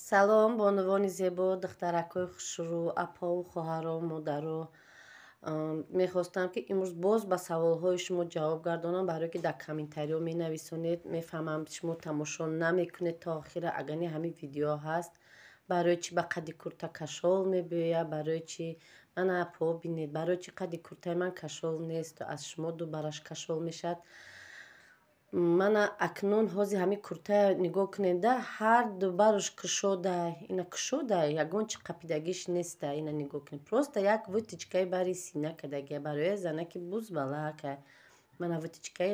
Салом, бонувони зебо, духтаракҳои хушрӯ, апову хоҳаро, модаро. Мехостам, ки имрӯз боз ба саволҳои шумо ҷавоб гардонам, барое ки дар комментариҳо менависонед. Мефаҳмам, шумо тамошо намекунед то охира. Агар не, ҳамин видео ҳаст, барои чӣ ба қади курта кашол мебиёяд, барои чӣ, мана, апо, бинед, барои чӣ қади куртаи ман кашол несту аз шумо ду бараш кашол мешавад. Мана, акнун ҳозир ҳамин куртая нигоҳ кунеда, ҳар ду барош кушода, ина кушода, ягон чи қапидагиш неста. Ина нигоҳ кунед, просто як вытачкаи бари сина кардагия барои занаки бузбалака. Мана, вытачкаи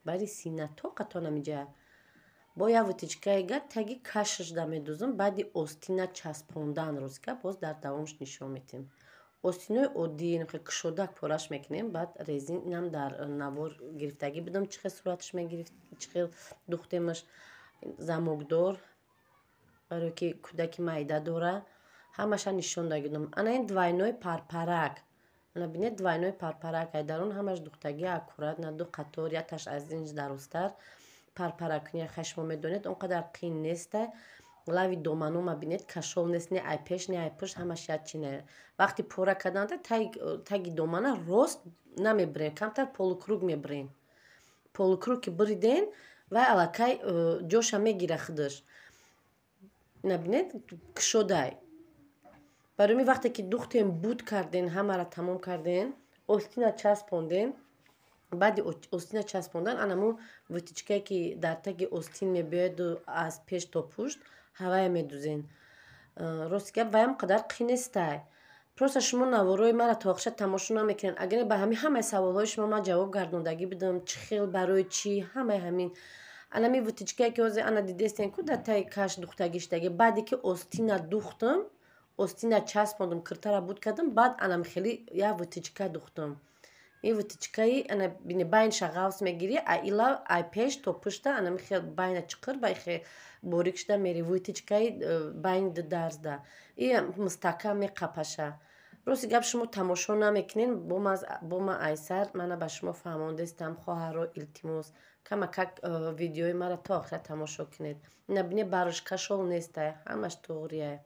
бари сина тоқатон амиҷа бо як вытачкаи га таги кашашда медузам. Баъди остина часпондан, ростика, боз дар давомш нишон медиҳем. Остинои оддӣ кушодак пораш мекунем, баъд резин. Инам дар навор гирифтагӣ будам, чӣ хел сураташ мегирифт, чӣ хел духтемаш. Замокдор, барое ки кӯдаки майда дора, ҳамаша нишон дагидам. Ана ин двойной парпарак, ана бинед, двойной парпарак ай дарун ҳамаш духтагӣ аккуратно, ду қатор, якташ аз инж дарозтар. Парпараккунӣ, хай, шумо медонед, он қадар қиин неста. Лави доманома бинед, кашол нест, не ай пеш, не ай пушт, ҳамаш як чине. Вақти пора карданда таги домана рост намебирем, камтар полукруг мебирем. Полукруг ки бириден, вай аллакай ҷоша мегира худаш. Набинед, кушодай. Барои ми вақте ки духтем, буд карден, ҳамаро тамом карден, остина часпонден, баъди остина часпондан анаму вытачкае, ки дар таги остин мебиёяду аз пеш то пушт, ҳавая медузен. Рости гап, ваям қадар қин нестай, просто шумо наворои мара то охиша тамошо намекунед. Агар ба ҳамин ҳамаи саволҳои шумо ман ҷавоб гардондагӣ будам, чӣ хел, барои чӣ, ҳамаи ҳамин. Анами вытачкае, ки ҳозир ана дидестен ку, дар таи каш духтагиштаги, баъде ки остина духтам, остина часпондум, киртара буд кардам, баъд анам хеле як вытачка духтам. Ин вытачкаи, ана бини, байнша ғафз мегирӣ, а ила ай пеш то пушта анами хел байна чиқир ба хе борик шуда мери. Вытачкаи байни ду дарзда и мустаҳкам меқапаша. Рости гап, шумо тамошо намекунед. Бо ма айсар мана ба шумо фаҳмондестам. Хоҳаро, илтимос, камакак видеои мара то охира тамошо кунед. Ина бине, барош кашол нестай, ҳамаш туғрия.